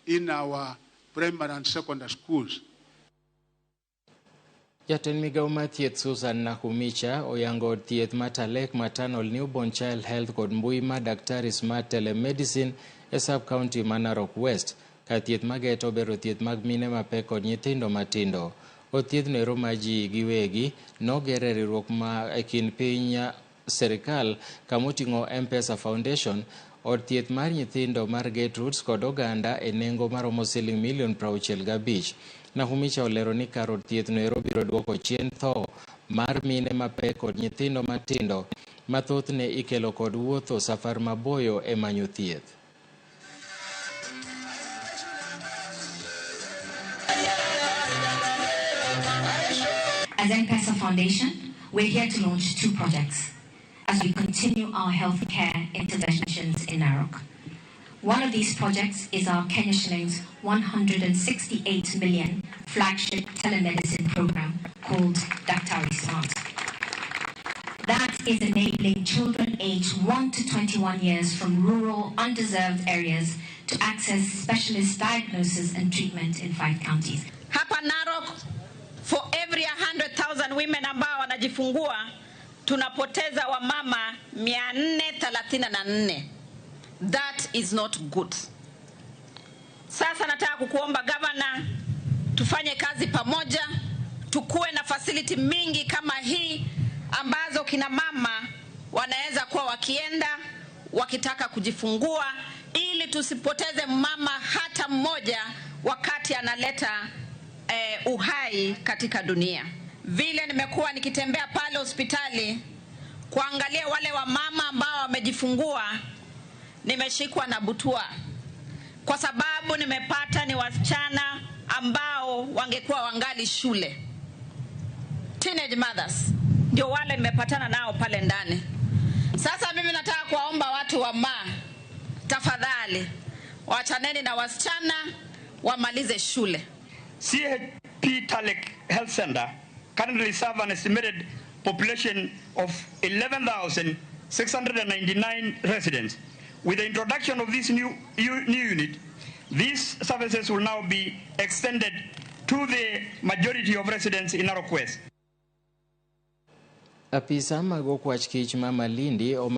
in our primary and secondary schools. Jatend migao mar thieth Susan Nakhumicha oyango od thieth ma Talek Maternal Newborn Child Health kod mbui mar Daktari Smart Telemedicine e sub-county ma Narok West. Kar thieth mageto bero thieth mag mine mapek kod nyithindo matindo. Od thieth noero ma ji giwegi noger e riwruok ma e kind piny serikal kamoting'o M-Pesa Foundation, od thieth mar nyithindo mar Gertrudes kod oganda e nengo maromo siling milion 65. Nakhumicha olero ni kar od thieth noero biro duoko chien tho mar mine mapek kod nyithindo matindo ma thothne ikelo kod wuotho safar maboyo e manyo thieth. As M-Pesa Foundation, we're here to launch two projects as we continue our healthcare interventions in Narok. One of these projects is our Kenya shillings 168 million flagship telemedicine program called Daktari Smart. That is enabling children aged 1 to 21 years from rural, undeserved areas to access specialist diagnosis and treatment in 5 counties. Hapa Narok, for every 100,000 women ambao wanajifungua, tunapoteza wamama 434. That is not good. Sasa nataka kukuomba governor, tufanye kazi pamoja, tukue na facility mingi kama hii ambazo kina mama wanaweza kuwa wakienda wakitaka kujifungua, ili tusipoteze mama hata mmoja wakati analeta uhai katika dunia. Vile nimekuwa nikitembea pale hospitali kuangalia wale wamama ambao wamejifungua, nimeshikwa na butwa kwa sababu nimepata ni wasichana ambao wangekuwa wangali shule, teenage mothers, ndio wale nimepatana nao pale ndani. Sasa mimi nataka kuwaomba watu wa ma, tafadhali waachaneni na wasichana wamalize shule. CHP Talek Health Center currently serves an estimated population of 11,699 residents. With the introduction of this new unit, these services will now be extended to the majority of residents in Narok West. Apisa mag okwach kich ma Malindi